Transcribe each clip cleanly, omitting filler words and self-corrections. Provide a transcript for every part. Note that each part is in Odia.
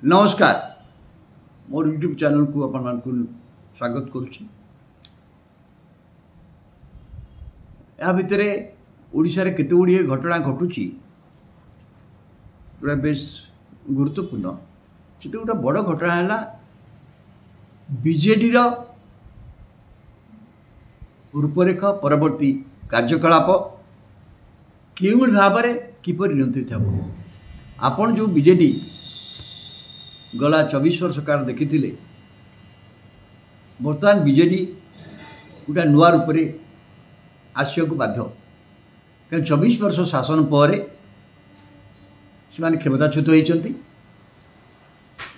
ନମସ୍କାର, ମୋର ୟୁଟ୍ୟୁବ୍ ଚ୍ୟାନେଲକୁ ଆପଣମାନଙ୍କୁ ସ୍ୱାଗତ କରୁଛି। ଏହା ଭିତରେ ଓଡ଼ିଶାରେ କେତେ ଗୁଡ଼ିଏ ଘଟଣା ଘଟୁଛି ଯେଉଁଟା ବେଶ ଗୁରୁତ୍ୱପୂର୍ଣ୍ଣ। ସେଥିରେ ଗୋଟେ ବଡ଼ ଘଟଣା ହେଲା ବିଜେଡ଼ିର ରୂପରେଖ, ପରବର୍ତ୍ତୀ କାର୍ଯ୍ୟକଳାପ କେଉଁଭଳି ଭାବରେ କିପରି ନିୟନ୍ତ୍ରିତ ହେବ। ଆପଣ ଯେଉଁ ବିଜେଡ଼ି ଗଲା 24 ବର୍ଷ କାଳ ଦେଖିଥିଲେ, ବର୍ତ୍ତମାନ ବିଜେଡ଼ି ଗୋଟେ ନୂଆ ରୂପରେ ଆସିବାକୁ ବାଧ୍ୟ। କାରଣ 24 ବର୍ଷ ଶାସନ ପରେ ସେମାନେ କ୍ଷମତାଚ୍ୟୁତ ହୋଇଛନ୍ତି।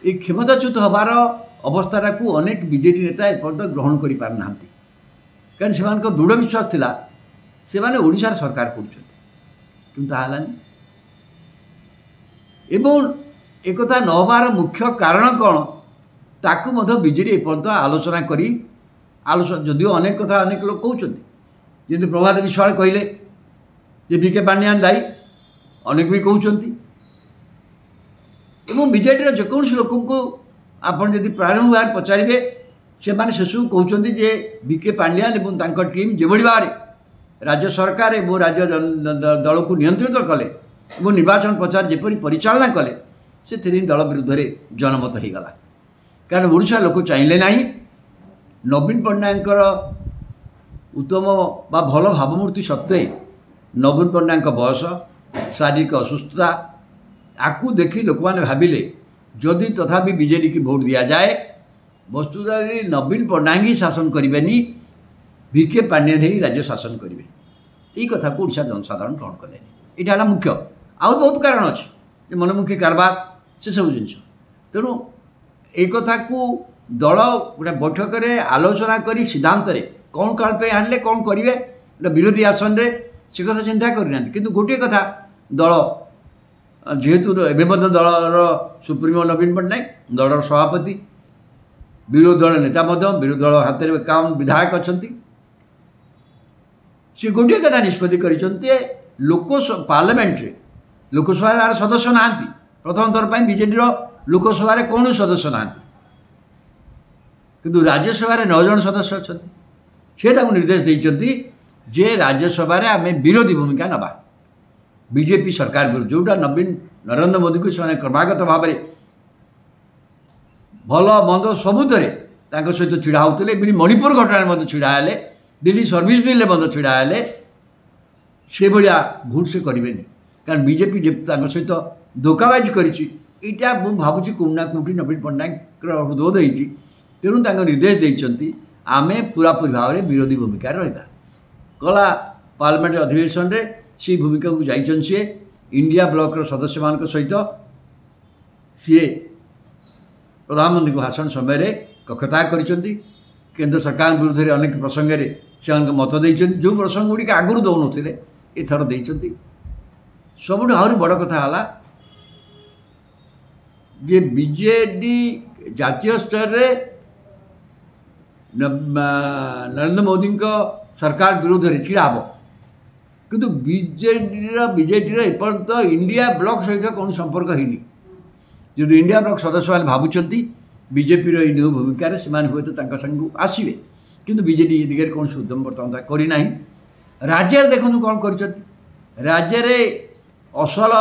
এই କ୍ଷମତାଚ୍ୟୁତ ହେବାର ଅବସ୍ଥାଟାକୁ ଅନେକ ବିଜେଡ଼ି ନେତା ଏପର୍ଯ୍ୟନ୍ତ ଗ୍ରହଣ କରିପାରିନାହାନ୍ତି। କାରଣ ସେମାନଙ୍କ ଦୃଢ଼ ବିଶ୍ୱାସ ଥିଲା ସେମାନେ ଓଡ଼ିଶାର ସରକାର କରୁଛନ୍ତି, କିନ୍ତୁ ତାହା ହେଲାନି। ଏବଂ ଏକଥା ନ ହେବାର ମୁଖ୍ୟ କାରଣ କ'ଣ ତାକୁ ମଧ୍ୟ ବିଜେଡ଼ି ଏପର୍ଯ୍ୟନ୍ତ ଆଲୋଚନା କରି ଆଲୋଚନା ଯଦିଓ ଅନେକ କଥା ଅନେକ ଲୋକ କହୁଛନ୍ତି, ଯେମିତି ପ୍ରଭାତ ବିଶ୍ୱାଳ କହିଲେ ଯେ ବି କେ ପାଣ୍ଡିଆନ ଦାୟୀ, ଅନେକ ବି କହୁଛନ୍ତି। ଏବଂ ବିଜେଡ଼ିର ଯେକୌଣସି ଲୋକଙ୍କୁ ଆପଣ ଯଦି ପ୍ରାରମ୍ଭ ଭାବରେ ପଚାରିବେ, ସେମାନେ ସେସବୁ କହୁଛନ୍ତି ଯେ ବି କେ ପାଣ୍ଡିଆନ ଏବଂ ତାଙ୍କ ଟିମ୍ ଯେଭଳି ଭାବରେ ରାଜ୍ୟ ସରକାର ଏବଂ ରାଜ୍ୟ ଦଳକୁ ନିୟନ୍ତ୍ରିତ କଲେ ଏବଂ ନିର୍ବାଚନ ପ୍ରଚାର ଯେପରି ପରିଚାଳନା କଲେ, ସେଥିରେ ହିଁ ଦଳ ବିରୁଦ୍ଧରେ ଜନମତ ହୋଇଗଲା। କାରଣ ଓଡ଼ିଶା ଲୋକ ଚାହିଁଲେ ନାହିଁ ନବୀନ ପଟ୍ଟନାୟକଙ୍କର ଉତ୍ତମ ବା ଭଲ ଭାବମୂର୍ତ୍ତି ସତ୍ତ୍ୱେ ନବୀନ ପଟ୍ଟନାୟକଙ୍କ ବୟସ, ଶାରୀରିକ ଅସୁସ୍ଥତା, ଆକୁ ଦେଖି ଲୋକମାନେ ଭାବିଲେ ଯଦି ତଥାପି ବିଜେଡ଼ିକି ଭୋଟ ଦିଆଯାଏ, ବସ୍ତୁତଃ ନବୀନ ପଟ୍ଟନାୟକ ହିଁ ଶାସନ କରିବେନି, ଭି କେ ପାଣ୍ଡିଆନ ହିଁ ରାଜ୍ୟ ଶାସନ କରିବେ। ଏଇ କଥାକୁ ଓଡ଼ିଶା ଜନସାଧାରଣ ଗ୍ରହଣ କଲେନି। ଏଇଟା ହେଲା ମୁଖ୍ୟ। ଆଉ ବହୁତ କାରଣ ଅଛି ଯେ ମନମୁଖୀ କାରବାର, ସେସବୁ ଜିନିଷ। ତେଣୁ ଏଇ କଥାକୁ ଦଳ ଗୋଟେ ବୈଠକରେ ଆଲୋଚନା କରି ସିଦ୍ଧାନ୍ତରେ କ'ଣ କାଳ ପାଇଁ ଆଣିଲେ, କ'ଣ କରିବେ ଗୋଟେ ବିରୋଧୀ ଆସନରେ, ସେ କଥା ଚିନ୍ତା କରିନାହାନ୍ତି। କିନ୍ତୁ ଗୋଟିଏ କଥା, ଦଳ ଯେହେତୁ ଏବେ ମଧ୍ୟ ଦଳର ସୁପ୍ରିମୋ ନବୀନ ପଟ୍ଟନାୟକ, ଦଳର ସଭାପତି, ବିରୋଧୀ ଦଳ ନେତା ମଧ୍ୟ, ବିରୋଧୀ ଦଳ ହାତରେ 51 ବିଧାୟକ ଅଛନ୍ତି, ସେ ଗୋଟିଏ କଥା ନିଷ୍ପତ୍ତି କରିଛନ୍ତି, ଲୋକ ପାର୍ଲାମେଣ୍ଟରେ ଲୋକସଭାରେ ଆର ସଦସ୍ୟ ନାହାନ୍ତି। ପ୍ରଥମ ଥର ପାଇଁ ବିଜେଡ଼ିର ଲୋକସଭାରେ କୌଣସି ସଦସ୍ୟ ନାହାନ୍ତି, କିନ୍ତୁ ରାଜ୍ୟସଭାରେ 9 ଜଣ ସଦସ୍ୟ ଅଛନ୍ତି। ସେ ତାଙ୍କୁ ନିର୍ଦ୍ଦେଶ ଦେଇଛନ୍ତି ଯେ ରାଜ୍ୟସଭାରେ ଆମେ ବିରୋଧୀ ଭୂମିକା ନେବା ବିଜେପି ସରକାର ବିରୁଦ୍ଧ, ଯେଉଁଟା ନବୀନ ନରେନ୍ଦ୍ର ମୋଦିଙ୍କୁ ସେମାନେ କ୍ରମାଗତ ଭାବରେ ଭଲ ମନ୍ଦ ସବୁଥିରେ ତାଙ୍କ ସହିତ ଛିଡ଼ା ହେଉଥିଲେ। ଏପରି ମଣିପୁର ଘଟଣାରେ ମଧ୍ୟ ଛିଡ଼ା ହେଲେ, ଦିଲ୍ଲୀ ସର୍ଭିସ ବିଲ୍ରେ ମଧ୍ୟ ଛିଡ଼ା ହେଲେ, ସେଭଳିଆ ଭୁଲ ସେ କରିବେନି। କାରଣ ବିଜେପି ଯେ ତାଙ୍କ ସହିତ ଧୋକାବାଜି କରିଛି, ଏଇଟା ମୁଁ ଭାବୁଛି କେଉଁଠି ନା କେଉଁଠି ନବୀନ ପଟ୍ଟନାୟକର ହୃଦବୋଧ ହେଇଛି। ତେଣୁ ତାଙ୍କ ନିର୍ଦ୍ଦେଶ ଦେଇଛନ୍ତି ଆମେ ପୁରାପୁରି ଭାବରେ ବିରୋଧୀ ଭୂମିକାରେ ରହିବା। ଗଲା ପାର୍ଲାମେଣ୍ଟ ଅଧିବେଶନରେ ସେଇ ଭୂମିକାକୁ ଯାଇଛନ୍ତି ସିଏ, ଇଣ୍ଡିଆ ବ୍ଲକର ସଦସ୍ୟମାନଙ୍କ ସହିତ ସିଏ ପ୍ରଧାନମନ୍ତ୍ରୀଙ୍କ ଭାଷଣ ସମୟରେ କକ୍ଷତ୍ୟାଗ କରିଛନ୍ତି। କେନ୍ଦ୍ର ସରକାରଙ୍କ ବିରୁଦ୍ଧରେ ଅନେକ ପ୍ରସଙ୍ଗରେ ସେମାନଙ୍କ ମତ ଦେଇଛନ୍ତି, ଯେଉଁ ପ୍ରସଙ୍ଗ ଗୁଡ଼ିକ ଆଗରୁ ଦେଉନଥିଲେ ଏଥର ଦେଇଛନ୍ତି। ସବୁଠୁ ଆହୁରି ବଡ଼ କଥା ହେଲା ଯେ ବିଜେଡ଼ି ଜାତୀୟ ସ୍ତରରେ ନରେନ୍ଦ୍ର ମୋଦିଙ୍କ ସରକାର ବିରୁଦ୍ଧରେ ଛିଡ଼ା ହେବ, କିନ୍ତୁ ବିଜେଡ଼ିର ଏପର୍ଯ୍ୟନ୍ତ ଇଣ୍ଡିଆ ବ୍ଲକ ସହିତ କୌଣସି ସମ୍ପର୍କ ହେଇନି। ଯଦି ଇଣ୍ଡିଆ ବ୍ଲକ ସଦସ୍ୟମାନେ ଭାବୁଛନ୍ତି ବିଜେପିର ଏଇ ନ୍ୟୁ ଭୂମିକାରେ ସେମାନେ ହୁଏତ ତାଙ୍କ ସାଙ୍ଗକୁ ଆସିବେ, କିନ୍ତୁ ବିଜେଡ଼ି ଏ ଦିଗରେ କୌଣସି ଉଦ୍ୟମ ବର୍ତ୍ତମାନ କରିନାହିଁ। ରାଜ୍ୟରେ ଦେଖନ୍ତୁ କ'ଣ କରିଛନ୍ତି। ରାଜ୍ୟରେ ଅସଲ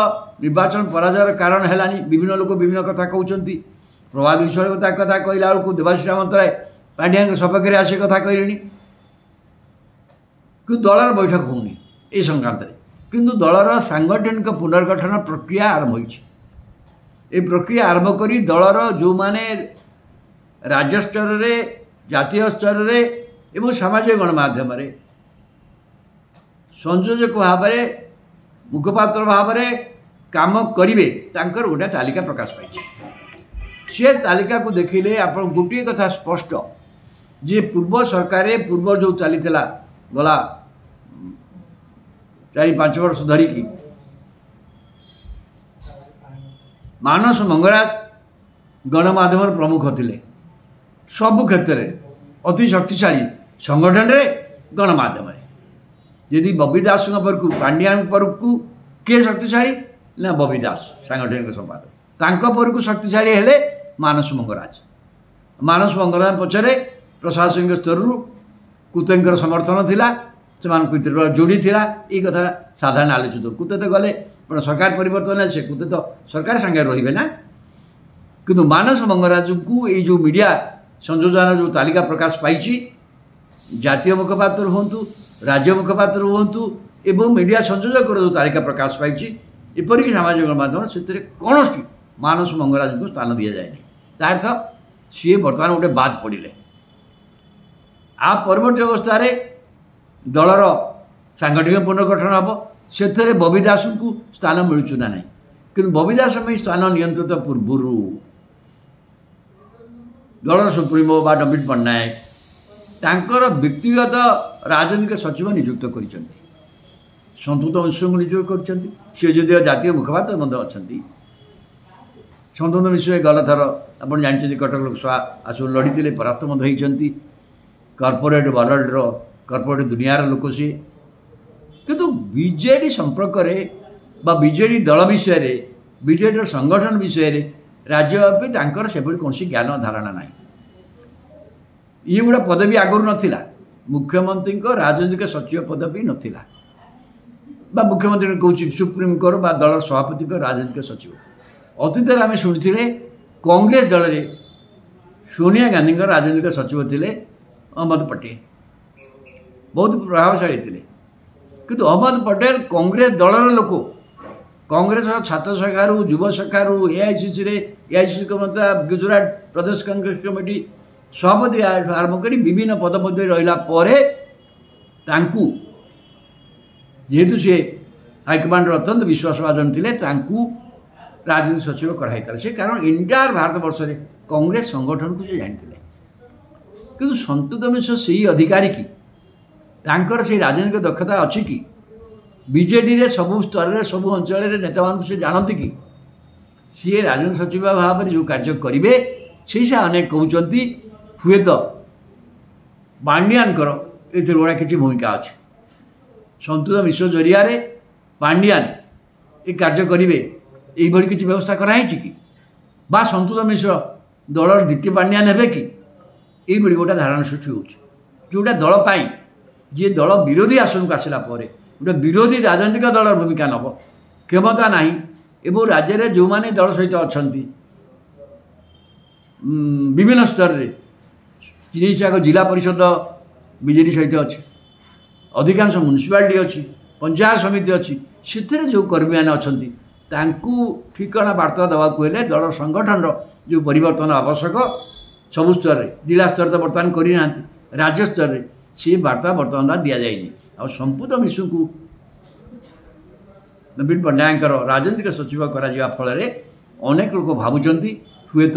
ନିର୍ବାଚନ ପରାଜୟର କାରଣ ହେଲାଣି, ବିଭିନ୍ନ ଲୋକ ବିଭିନ୍ନ କଥା କହୁଛନ୍ତି। ପ୍ରଭାତ ବିଶ୍ୱାଳ କଥା କହିଲା ବେଳକୁ ଦେବାଶିଷ ସାମନ୍ତରାୟ ପାଣ୍ଡିଆଙ୍କ ସପକ୍ଷରେ ଆସି କଥା କହିଲେଣି, କିନ୍ତୁ ଦଳର ବୈଠକ ହେଉନି ଏ ସଂକ୍ରାନ୍ତରେ। କିନ୍ତୁ ଦଳର ସାଂଗଠନିକ ପୁନର୍ଗଠନ ପ୍ରକ୍ରିୟା ଆରମ୍ଭ ହୋଇଛି। ଏ ପ୍ରକ୍ରିୟା ଆରମ୍ଭ କରି ଦଳର ଯେଉଁମାନେ ରାଜ୍ୟ ସ୍ତରରେ, ଜାତୀୟ ସ୍ତରରେ ଏବଂ ସାମାଜିକ ଗଣମାଧ୍ୟମରେ ସଂଯୋଜକ ଭାବରେ, ମୁଖପାତ୍ର ଭାବରେ କାମ କରିବେ, ତାଙ୍କର ଗୋଟେ ତାଲିକା ପ୍ରକାଶ ପାଇଛି। ସେ ତାଲିକାକୁ ଦେଖିଲେ ଆପଣ ଗୋଟିଏ କଥା ସ୍ପଷ୍ଟ ଯେ ପୂର୍ବ ସରକାରରେ ପୂର୍ବ ଯେଉଁ ଚାଲିଥିଲା ଗଲା 4-5 ବର୍ଷ ଧରିକି, ମାନସ ମଙ୍ଗରାଜ ଗଣମାଧ୍ୟମର ପ୍ରମୁଖ ଥିଲେ, ସବୁ କ୍ଷେତ୍ରରେ ଅତି ଶକ୍ତିଶାଳୀ ସଂଗଠନରେ, ଗଣମାଧ୍ୟମରେ। ଯଦି ବବି ଦାସଙ୍କ ପାଖକୁ, ପାଣ୍ଡିଆଙ୍କ ପାଖକୁ କିଏ ଶକ୍ତିଶାଳୀ ନା ବବି ଦାସ ସାଂଗଠନିକ ସମ୍ପାଦକ। ତାଙ୍କ ପରକୁ ଶକ୍ତିଶାଳୀ ହେଲେ ମାନସ ମଙ୍ଗରାଜ। ମାନସ ମଙ୍ଗରାଜ ପଛରେ ପ୍ରଶାସନିକ ସ୍ତରରୁ କୁତେଙ୍କର ସମର୍ଥନ ଥିଲା, ସେମାନଙ୍କୁ ଯୋଡ଼ି ଥିଲା। ଏଇ କଥା ସାଧାରଣ ଆଲୋଚିତ। କୁତେ ତ ଗଲେ ସରକାର ପରିବର୍ତ୍ତନ ହେଲେ ସେ କୁତେ ତ ସରକାର ସାଙ୍ଗରେ ରହିବେ ନା। କିନ୍ତୁ ମାନସ ମଙ୍ଗରାଜଙ୍କୁ ଏଇ ଯେଉଁ ମିଡ଼ିଆ ସଂଯୋଜନାର ଯେଉଁ ତାଲିକା ପ୍ରକାଶ ପାଇଛି, ଜାତୀୟ ମୁଖପାତ୍ର ହୁଅନ୍ତୁ, ରାଜ୍ୟ ମୁଖପାତ୍ର ହୁଅନ୍ତୁ ଏବଂ ମିଡ଼ିଆ ସଂଯୋଜକର ଯେଉଁ ତାଲିକା ପ୍ରକାଶ ପାଇଛି, ଏପରିକି ସାମାଜିକ ଗଣମାଧ୍ୟମ, ସେଥିରେ କୌଣସି ମାନସ ମଙ୍ଗରାଜଙ୍କୁ ସ୍ଥାନ ଦିଆଯାଏନି। ତା ଅର୍ଥ ସିଏ ବର୍ତ୍ତମାନ ଗୋଟେ ବାଦ ପଡ଼ିଲେ। ଆ ପରବର୍ତ୍ତୀ ଅବସ୍ଥାରେ ଦଳର ସାଂଗଠନିକ ପୁନର୍ଗଠନ ହେବ, ସେଥିରେ ବବି ଦାସଙ୍କୁ ସ୍ଥାନ ମିଳୁଛି ନା ନାହିଁ। କିନ୍ତୁ ବବି ଦାସ ପାଇଁ ସ୍ଥାନ ନିୟନ୍ତ୍ରିତ ପୂର୍ବରୁ ଦଳର ସୁପ୍ରିମୋ ବା ନବୀନ ପଟ୍ଟନାୟକ ତାଙ୍କର ବ୍ୟକ୍ତିଗତ ରାଜନୈତିକ ସଚିବ ନିଯୁକ୍ତ କରିଛନ୍ତି, ସନ୍ତୋଷ ମିଶ୍ରଙ୍କୁ ନିଯୁକ୍ତ କରିଛନ୍ତି। ସେ ଯଦିଓ ଜାତୀୟ ମୁଖପାତ୍ର ମଧ୍ୟ ଅଛନ୍ତି। ସନ୍ତୋଷ ମିଶ୍ର ଗଲାଥର ଆପଣ ଜାଣିଛନ୍ତି କଟକ ଲୋକସଭା ଆସନ ଲଢ଼ିଥିଲେ, ପରାସ୍ତ ମଧ୍ୟ ହେଇଛନ୍ତି। କର୍ପୋରେଟ୍ ୱାର୍ଲଡର, କର୍ପୋରେଟ୍ ଦୁନିଆର ଲୋକ ସିଏ। କିନ୍ତୁ ବିଜେଡ଼ି ସମ୍ପର୍କରେ ବା ବିଜେଡ଼ି ଦଳ ବିଷୟରେ, ବିଜେଡ଼ିର ସଂଗଠନ ବିଷୟରେ ରାଜ୍ୟବ୍ୟାପୀ ତାଙ୍କର ସେଭଳି କୌଣସି ଜ୍ଞାନ ଧାରଣା ନାହିଁ। ଇଏ ଗୋଟେ ପଦବୀ ଆଗରୁ ନଥିଲା, ମୁଖ୍ୟମନ୍ତ୍ରୀଙ୍କ ରାଜନୈତିକ ସଚିବ ପଦବୀ ନଥିଲା, ବା ମୁଖ୍ୟମନ୍ତ୍ରୀ କହୁଛି ସୁପ୍ରିମକୋର୍ଟ ବା ଦଳର ସଭାପତିଙ୍କ ରାଜନୈତିକ ସଚିବ। ଅତୀତରେ ଆମେ ଶୁଣିଥିଲେ କଂଗ୍ରେସ ଦଳରେ ସୋନିଆ ଗାନ୍ଧୀଙ୍କ ରାଜନୈତିକ ସଚିବ ଥିଲେ ଅହମ୍ମଦ ପଟେଲ, ବହୁତ ପ୍ରଭାବଶାଳୀ ଥିଲେ। କିନ୍ତୁ ଅହମ୍ମଦ ପଟେଲ କଂଗ୍ରେସ ଦଳର ଲୋକ, କଂଗ୍ରେସର ଛାତ୍ର ଶାଖାରୁ, ଯୁବ ଶାଖାରୁ, ଏଆଇସିସିରେ, ଏଆଇସିସି କମିଟି, ଗୁଜୁରାଟ ପ୍ରଦେଶ କଂଗ୍ରେସ କମିଟି ସଭାପତି ଆରମ୍ଭ କରି ବିଭିନ୍ନ ପଦପଦବୀ ରହିଲା ପରେ ତାଙ୍କୁ, ଯେହେତୁ ସେ ହାଇକମାଣ୍ଡର ଅତ୍ୟନ୍ତ ବିଶ୍ୱାସଭାଜନ ଥିଲେ, ତାଙ୍କୁ ରାଜନୀତି ସଚିବ କରାହେଇଥିଲା। ସେ କାରଣ ଇଣ୍ଟାୟାର ଭାରତବର୍ଷରେ କଂଗ୍ରେସ ସଂଗଠନକୁ ସେ ଜାଣିଥିଲେ। କିନ୍ତୁ ସନ୍ତୋଷ ମିଶ୍ର ସେଇ ଅଧିକାରୀ କି? ତାଙ୍କର ସେଇ ରାଜନୈତିକ ଦକ୍ଷତା ଅଛି କି? ବିଜେଡ଼ିରେ ସବୁ ସ୍ତରରେ ସବୁ ଅଞ୍ଚଳରେ ନେତାମାନଙ୍କୁ ସେ ଜାଣନ୍ତି କି? ସିଏ ରାଜନୀତି ସଚିବ ଭାବରେ ଯେଉଁ କାର୍ଯ୍ୟ କରିବେ, ସେଇ ସେ ଅନେକ କହୁଛନ୍ତି ହୁଏତ ପାଣ୍ଡିଆନଙ୍କର ଏଥିରେ ଗୁଡ଼ା କିଛି ଭୂମିକା ଅଛି। ସନ୍ତୋଷ ମିଶ୍ର ଜରିଆରେ ପାଣ୍ଡିଆନ ଏ କାର୍ଯ୍ୟ କରିବେ, ଏଇଭଳି କିଛି ବ୍ୟବସ୍ଥା କରାହେଇଛି କି? ବା ସନ୍ତୋଷ ମିଶ୍ର ଦଳର ଦ୍ୱିତୀୟ ପାଣ୍ଡିଆନ ହେବେ କି? ଏଇଭଳି ଗୋଟେ ଧାରଣା ସୃଷ୍ଟି ହେଉଛି, ଯେଉଁଟା ଦଳ ପାଇଁ ଯିଏ ଦଳ ବିରୋଧୀ ଆସନକୁ ଆସିଲା ପରେ ଗୋଟେ ବିରୋଧୀ ରାଜନୈତିକ ଦଳର ଭୂମିକା ନେବ, କ୍ଷମତା ନାହିଁ ଏବଂ ରାଜ୍ୟରେ ଯେଉଁମାନେ ଦଳ ସହିତ ଅଛନ୍ତି ବିଭିନ୍ନ ସ୍ତରରେ, 30 ଯାକ ଜିଲ୍ଲା ପରିଷଦ ବିଜେଡ଼ି ସହିତ ଅଛି, ଅଧିକାଂଶ ମ୍ୟୁନିସିପାଲିଟି ଅଛି, ପଞ୍ଚାୟତ ସମିତି ଅଛି, ସେଥିରେ ଯେଉଁ କର୍ମୀମାନେ ଅଛନ୍ତି ତାଙ୍କୁ ଠିକଣା ବାର୍ତ୍ତା ଦେବାକୁ ହେଲେ ଦଳ ସଂଗଠନର ଯେଉଁ ପରିବର୍ତ୍ତନ ଆବଶ୍ୟକ ସବୁ ସ୍ତରରେ, ଜିଲ୍ଲା ସ୍ତରରେ ତ ବର୍ତ୍ତମାନ କରିନାହାନ୍ତି, ରାଜ୍ୟ ସ୍ତରରେ ସେ ବାର୍ତ୍ତା ବର୍ତ୍ତମାନ ଦିଆଯାଇନି। ଆଉ ସମ୍ପୁଟ ମିଶ୍ରଙ୍କୁ ନବୀନ ପଟ୍ଟନାୟକଙ୍କର ରାଜନୈତିକ ସଚିବ କରାଯିବା ଫଳରେ ଅନେକ ଲୋକ ଭାବୁଛନ୍ତି ହୁଏତ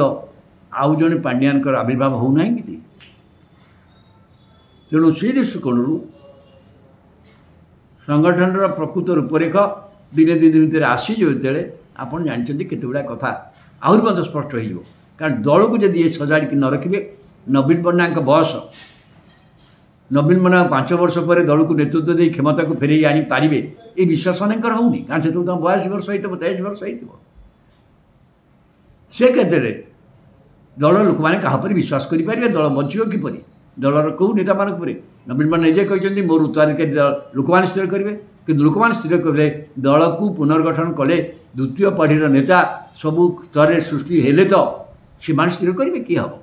ଆଉ ଜଣେ ପାଣ୍ଡିଆନଙ୍କର ଆବିର୍ଭାବ ହେଉନାହିଁ କି। ତେଣୁ ସେ ଦୃଷ୍ଟିକୋଣରୁ ସଂଗଠନର ପ୍ରକୃତ ରୂପରେଖ ଦିନେ ଦୁଇ ଦିନ ଭିତରେ ଆସିଯିବ, ଯେତେବେଳେ ଆପଣ ଜାଣିଛନ୍ତି କେତେ ଗୁଡ଼ାଏ କଥା ଆହୁରି ମଧ୍ୟ ସ୍ପଷ୍ଟ ହୋଇଯିବ। କାରଣ ଦଳକୁ ଯଦି ଏ ସଜାଡ଼ିକି ନ ରଖିବେ, ନବୀନ ପଟ୍ଟନାୟକଙ୍କ ବୟସ, ନବୀନ ପଟ୍ଟନାୟକ 5 ବର୍ଷ ପରେ ଦଳକୁ ନେତୃତ୍ୱ ଦେଇ କ୍ଷମତାକୁ ଫେରାଇ ଆଣିପାରିବେ ଏ ବିଶ୍ୱାସ ଅନେକଙ୍କର ହେଉନି। କାରଣ ସେତେବେଳେ ତାଙ୍କ 82 ବର୍ଷ ହେଇଥିବ, 23 ବର୍ଷ ହେଇଥିବ। ସେ କ୍ଷେତ୍ରରେ ଦଳ ଲୋକମାନେ କାହା ଉପରେ ବିଶ୍ୱାସ କରିପାରିବେ? ଦଳ ବଞ୍ଚିବ କିପରି? ଦଳର କେଉଁ ନେତାମାନଙ୍କ ଉପରେ? ନବୀନ ପଟ୍ଟନାୟକ ନିଜେ କହିଛନ୍ତି ମୋର ଉତ୍ତରାଧିକାରୀ ଲୋକମାନେ ସ୍ଥିର କରିବେ, କିନ୍ତୁ ଲୋକମାନେ ସ୍ଥିର କଲେ ଦଳକୁ ପୁନର୍ଗଠନ କଲେ ଦ୍ୱିତୀୟ ପିଢ଼ିର ନେତା ସବୁ ସ୍ତରରେ ସୃଷ୍ଟି ହେଲେ ତ ସେମାନେ ସ୍ଥିର କରିବେ କିଏ ହେବ।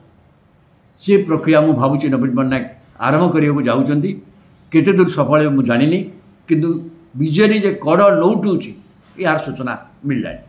ସେ ପ୍ରକ୍ରିୟା ମୁଁ ଭାବୁଛି ନବୀନ ପଟ୍ଟନାୟକ ଆରମ୍ଭ କରିବାକୁ ଯାଉଛନ୍ତି। କେତେ ଦୂର ସଫଳ ହେବ ମୁଁ ଜାଣିନି, କିନ୍ତୁ ବିଜେଡ଼ି ଯେ କଡ଼ ନଉଟୁଛି ଏହାର ସୂଚନା ମିଳିଲାଣି।